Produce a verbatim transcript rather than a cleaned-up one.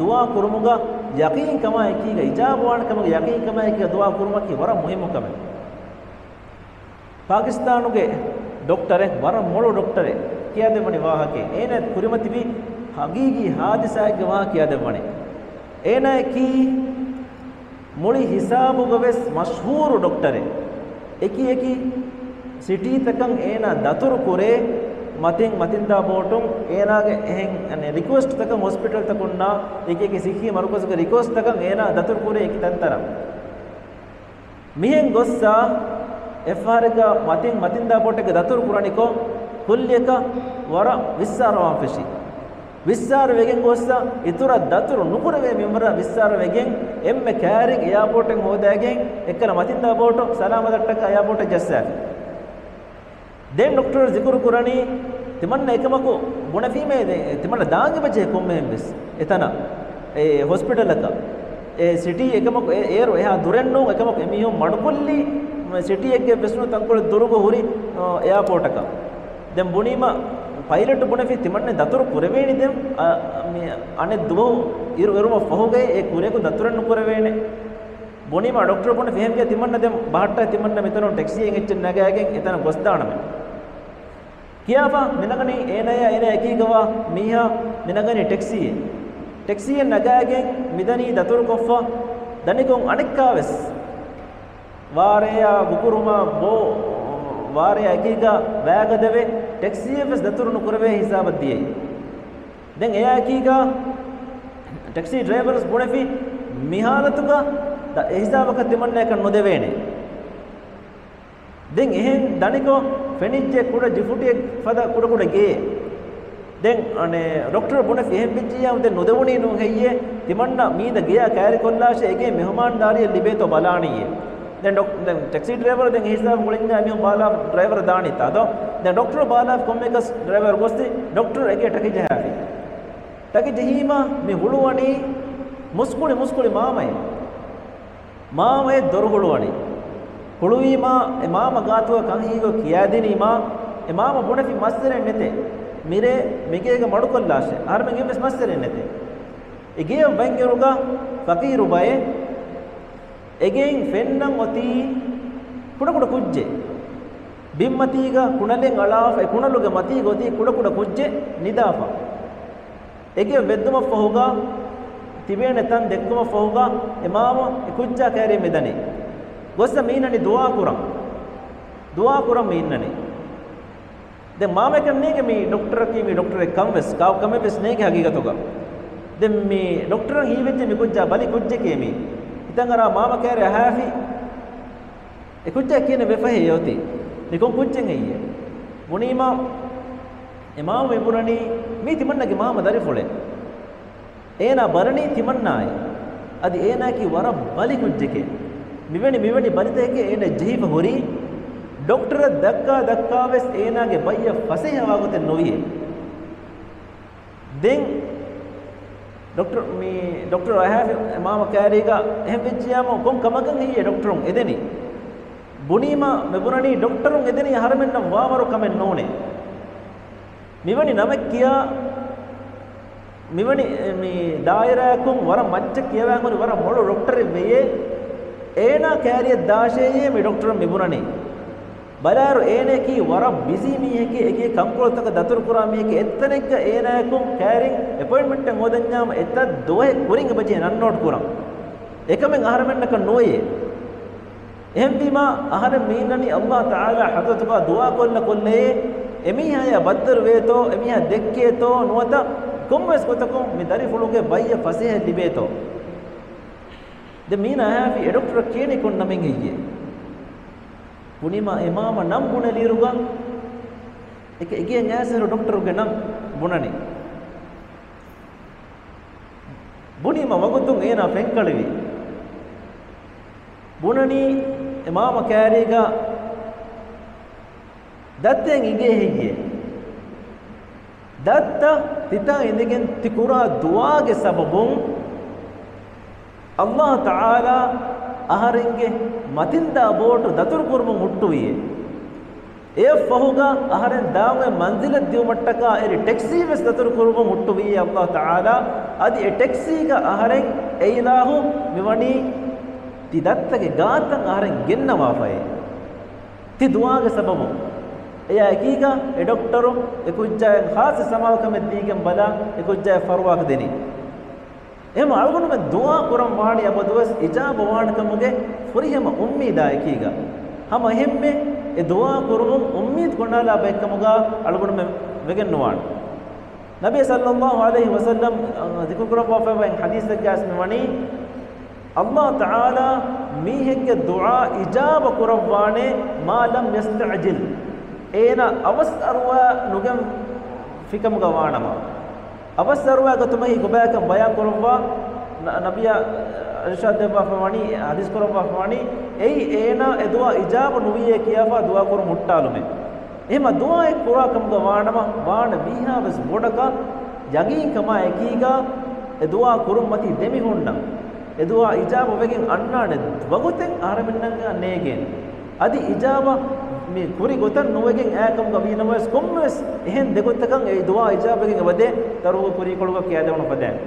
ދުޢާ ކުރުމުގަ ޔަޤީން ކަމާ އެކީގަ، އިޖާބަވާނެ ކަމުގެ ޔަޤީން ކަމާ އެކީގަ ދުޢާ ކުރުމަކީ ވަރަށް މުހިއްމު ކަމެއް. ޕާކިސްތާނުގެ ޑޮކްޓަރެއް، ވަރަށް މޮޅު ޑޮކްޓަރެއް، ކިޔާދެއްވަނީ ވާހަކައެއް. އޭނާ ކުރިމަތިވި ހަގީގީ ހާދިސާއެއްގެ ވާހަކަ ކިޔާދެއްވަނީ. އޭނާއަކީ މުޅި ހިސާބުގަވެސް މަޝްހޫރު ޑޮކްޓަރެއް. އެކި އެކި ސިޓީތަކަށް އޭނާ ދަތުރު ކުރޭ، މަތިން މަތިންދާ ބޯޓުން އޭނާގެ އެހެން ރިކުއެސްޓްތަކަށް ހޮސްޕިޓަލްތަކުންނާ އެކި އެކި ސިއްހީ މަރުކަޒުގެ ރިކުއެސްޓްތަކަށް އޭނާ ދަތުރު ކުރޭ އެކި ތަންތަނަށް. މިހެން ގޮއްސާ އެއްފަހަރެއްގަ މަތިން މަތިންދާ ބޯޓެއްގެ ދަތުރު ކުރަނިކޮށް، ކުއްލިއަކަށް ވަރަށް ވިއްސާރަވާން ފެށި. ވިއްސާރަ ވެގެން ގޮއްސަ އިތުރަށް ދަތުރު ނުކުރެވޭ މިންވަރަށް ވިއްސާރަ ވެގެން، އެންމެ ކައިރިން އެއާޕޯޓެއް ހޯދައިގެން އެއްކަލަ މަތިންދާ ބޯޓު ސަލާމަތަށްޓަކާ އެއާޕޯޓަށް ޖައްސާފި. ދެން ޑޮކްޓަރު ޒިކުރު ކުރަނީ، ތިމަންނަ އެކަމަކު ބުނެފީމޭ، ދެ-، ތިމަންނަ ދާން އެބަޖެހޭ ކޮންމެހެން ވެސް އެތަނަށް، އެ ހޮސްޕިޓަލަކަށް. އެ ސިޓީ އެކަމަކު އެ-، އޭރު އެހާ ދުރެއް ނޫން، އެކަމަކު އެމީހުން މަޑުކޮށްލީ، ސިޓީއެއްގެ ވެސް ނޫން ތަންކޮޅެއް ދުރުގަ ހުރި، އަ، އެއާޕޯޓަކަށް. ދެން ބުނީމަ ޕައިލަޓު ބުނެފި ތިމަންނަ ދަތުރު ކުރެވޭނީ ދެން، އަ، މި އަނެއް ދުވަހު އިރު އެރުމަށް ފަހުގައި އެ ކުރިޔަކު ދަތުރެއް ނުކުރެވޭނެ. ބުނީމަ ޑޮކްޓަރު ބުނެފި އެހެންވިއްޔާ ތިމަންނަ ދެން ބަހައްޓާ ތިމަންނަ މިތަނުން ޓެކްސީއެއް އެއްޗެއް ނަގާގެން އެތަނަށް ގޮސްދާނަމޭ. ކިޔާފަ މިނަގަނީ އޭނަޔާ އޭނަ އެކީގަވާ މީހާ މިނަގަނީ ޓެކްސީއެއް. ޓެކްސީއެއް ނަގާގެން މިދަނީ ދަތުރުކޮށްފަ ދަނިކޮށް އަނެއްކާވެސް ވާރޭޔާ ގުކުރުމާ ބޯ ވާރޭޔާ އެކީގަ ވައިގަދަވެ ޓެކްސީއެއްވެސް ދަތުރު ނުކުރެވޭ ހިސާބަށް ދިޔައީ. ދެން އެއާއެކީގަ ޓެކްސީ ޑްރައިވަރުވެސް ބުނެފި މި ހާލަތުގަ ދަ-، އެހިސާބަކަށް ތިމަންނަޔަކަށް ނުދެވޭނެ. ދެން އެހެން ދަނިކޮށް ފެނިއްޖެ ކުޑަ ޖިފުޓިއެއް ފަދަ ކުޑަކުޑަ ގެއެއް. ދެން އަނެއް ޑޮކްޓަރު ބުނެފި އެހެން ވެއްޖިއްޔާ ދެން ނުދެވުނީ ނޫން ހެއްޔޭ؟ ތިމަންނަ މީދަ ގެޔާ ކައިރިކޮށްލާށޭ އެގޭ މެހުމާންދާރީއެއް ލިބޭތޯ ބަލާނީއޭ. ދެން ޑޮކް-، ދެން ޓެކްސީ ޑްރައިވަރު ދެން އެހިސާބު ގުޅެންޏާ މީހުން ބާލާ ޑްރައިވަރު ދާނީތާ ދޯ؟ ދެން ޑޮކްޓަރު ބާލާފި ކޮންމެއަކަސް ޑްރައިވަރު ގޮސްތި ޑޮކްޓަރު އެގޭ ޓަކި ޖަހާފި. ޓަކި ޖެހީމަ މި ހުޅުވަނީ މުސްކުޅި މުސްކުޅި މާމައެއް. މާމައެއް ދޮރު ހުޅުވަނީ. ހުޅުވީމާ އެ މާމަ ގާތުގަ ކަން ހީގޮތް ކިޔާދިނީމާ އެ މާމަ ބުނެފި މައްސަރެއް ނެތޭ. މިރޭ މިގޭގަ މަޑުކޮށްލާށޭ. އަހަރެމެން އެއްވެސް މައްސަރެއް ނެތޭ. އެ ގެޔަށް ވަންއިރުގަ ފަޤީރު ބައެއް އެގެއިން ފެންނަން އޮތީ ކުޑަކުޑަ ކުއްޖެއް. ބިންމަތީގަ ކުނަލެއް އަޅާފަ އެ ކުނަލުގެ މަތީގަ އޮތީ ކުޑަކުޑަ ކުއްޖެއް ނިދާފަ. އެގެ ވެއްދުމަށްފަހުގަ، ތިބޭނެ ތަން ދެއްކުމަށްފަހުގަ، އެ މާމަ އެ ކުއްޖާ ކައިރި މިދަނީ. ގޮއްސަ މި އިންނަނީ ދުޢާ ކުރަން. ދުޢާ ކުރަން މި އިންނަނީ. ދެން މާމައަކަށް ނޭނގެ މި ޑޮކްޓަރަކީ މި ޑޮކްޓަރެއް ކަން ވެސް، ކާ-، ކަމެއް ވެސް ނޭނގެ ހަގީގަތުގަ. ދެން މި ޑޮކްޓަރަށް ހީވެއްޖެ މި ކުއްޖާ ބަލި ކުއްޖެކޭ މީ. ހިތަށް އަރާ މާމަ ކައިރި އަހާފި. އެ ކުއްޖާ ކިޔަން ވެފަ ހެޔޮތީ. މި ކޮން ކުއްޖެއް ހެއްޔޭ؟ ބުނީމާ، އެ މާމަ މި ބުނަނީ، މީ ތިމަންނަގެ މާމަ ދަރިފުޅެއް. އޭނާ ބަރަނީ ތިމަންނާއޭ. އަދި އޭނާއަކީ ވަރަށް ބަލި ކުއްޖެކޭ. މިވެނި، މިވެނި ބަލިތަކެކޭ އޭނާ ޖެހިފަ ހުރީ. ޑޮކްޓަރަށް ދައްކާ ދައްކާވެސް އޭނާގެ ބައްޔަށް ފަސޭހަވާ ގޮތެއް ނުވިއޭ. ދެން ޑޮކްޓަރު، މި ޑޮކްޓަރު އަހާފި މާމަ ކައިރީގަ އެހެން ވެއްޖިޔާމު ކޮން ކަމަކަށް ހެއްޔޭ ޑޮކްޓަރުން އެދެނީ؟ ބުނީމަ މި ބުނަނީ ޑޮކްޓަރުން އެދެނީ އަހަރެމެންނަށް ވާވަރު ކަމެއް ނޫނޭ. މިވެނި ނަމެއް ކިޔާ، މިވެނި މި ދާއިރާއަކުން ވަރަށް މައްޗަށް ކިޔަވާން ހުރި ވަރަށް މޮޅު ޑޮކްޓަރެއް ވެޔޭ. އޭނާ ކައިރިއަށް ދާށޭ މި ޑޮކްޓަރުން މި ބުނަނީ. ބަލާއިރު އޭނައަކީ ވަރަށް ބިޒީ މީހެކޭ، އެގޭ ކަންކޮޅުތަކަށް ދަތުރުކުރާ މީހެކޭ، އެއްތަނެއްގަ އޭނާއަކުން ކައިރިން އެޕޮއިންޓްމަންޓެއް ހޯދަންޏާމަ އެތައް ދުވަހެއް ކުރިން އެބަޖެހޭ ނަން ނޯޓް ކުރަން. އެކަމެއް އަހަރެމެންނަކަށް ނުވެޔޭ. އެހެންވީމާ އަހަރެން މީންނަނީ ﷲ ތަޢާލާ ޙަޟްރަތުގާ ދުޢާ ކޮށްލަ ކޮށްލައޭ، އެމީހާޔާ ބައްދަލު ވޭތޯ، އެމީހާ ދެއްކޭތޯ ނުވަތަ ކޮންމެވެސް ގޮތަކުން މި ދަރިފުޅުގެ ބައްޔަށް ފަސޭހަ ލިބޭތޯ. ދެން މީނަ އަހާފި އެ ޑޮކްޓަރަށް ކިޔަނީ ކޮން ނަމެއް ހެއްޔޭ؟ ބުނީމާ އެ މާމަ ނަން ބުނެލިއިރުގަ އެކަ އެގޭން އައިސް އިރު ޑޮކްޓަރުގެ ނަން ބުނަނީ. ބުނީމަ ވަގުތުން އޭނާ ފެންކަޅިވި. ބުނަނީ އެ މާމަ ކައިރީގަ ދައްތައެއް އިނގޭ ހެއްޔޭ؟ ދައްތަ ތިތާ އިނދެގެން ތި ކުރާ ދުޢާގެ ސަބަބުން ﷲ ތަޢާލާ އަހަރެންގެ މަތިންދާ ބޯޓު ދަތުރު ކުރުމުން ހުއްޓުވިއޭ. އެއަށްފަހުގަ އަހަރެން ދާން އޮތް މަންޒިލަށް ދިއުމަށްޓަކާ އެރި ޓެކްސީ ވެސް ދަތުރު ކުރުމުން ހުއްޓުވިއޭ އައްލާހު ތަޢާލާ. އަދި އެ ޓެކްސީގަ އަހަރެން އެ އިލާހު މިވަނީ ތި ދައްތަގެ ގާތަށް އަހަރެން ގެންނަވާފައޭ. ތި ދުޢާގެ ސަބަބުން. އެޔާ އެކީގަ އެ ޑޮކްޓަރު އެ ކުއްޖާއަށް ޚާއްޞަ ސަމާލުކަމެއް ދީގެން ބަލާ އެ ކުއްޖާއަށް ފަރުވާކަށް ދެނީ. އެހެން އަޅުގަނޑުމެން ދުޢާ ކުރަން ވާނީ އަބަދުވެސް އިޖާބަ ވާނެ ކަމުގެ ފުރިހަމަ އުއްމީދާ އެކީގަ. ހަމަ އެހެންމެ އެ ދުޢާ ކުރުމުން އުއްމީދު ކޮނޑާލާ ބައެއްކަމުގަ އަޅުގަނޑުމެން ވެގެން ނުވާނެ. ނަބީ ޞައްލައްލާހު ޢަލައިހި ވަސައްލަމް، އަ، ޛިކުރު ކުރައްވާފައިވާ ޙަދީޘެއްގައި މިވަނީ، އައްލާހު ތަޢާލާ މީހެއްގެ ދުޢާ އިޖާބަ ކުރައްވާނެ، މާ ލަމް ޔަސްތަޢްޖިލް. އޭނަ އަވަސް އަރުވާ ނުގެންފިކަމުގަ ވާނަމަ. އަވަސް އަރުވާ ގޮތުމަކީ ކޮބާކަން ބަޔާން ކުރައްވާ، ނަ-، ނަބިއްޔާ އިރުޝާދު ދެއްވާފަ ވަނީ، ޙަދީޘް ކުރައްވާފަ ވަނީ، އެއީ އޭނާ އެ ދުޢާ އިޖާބަ ނުވިއޭ ކިޔާފަ ދުޢާ ކުރުން ހުއްޓާލުމެއް. އެހެމަ ދުޢާއެއް ކުރާ ކަމުގަ ވާނަމަ، ވާނެ ވީހާވެސް ބޮޑަކަށް ޔަގީންކަމާ އެކީގަ އެ ދުޢާ ކުރުން މަތީ ދެމިހުންނަ. އެ ދުޢާ އިޖާބަ ވެގެން އަންނާނެ ވަގުތެއް އަހަރެމެންނަށް ނޭގޭނެ. އަދި އިޖާބަ މި ކުރި ގޮތަށް ނުވެގެން އާ ކަމުގަ ވީނަމަވެސް، ކޮންމެވެސް އެހެން ދެގޮތަކަށް އެ ދުޢާ އިޖާބަވެގެން އެބަދޭ، ދަރުގަ ކުރީކޮޅުގަ ކިޔާދެވުނު ފަދައިން.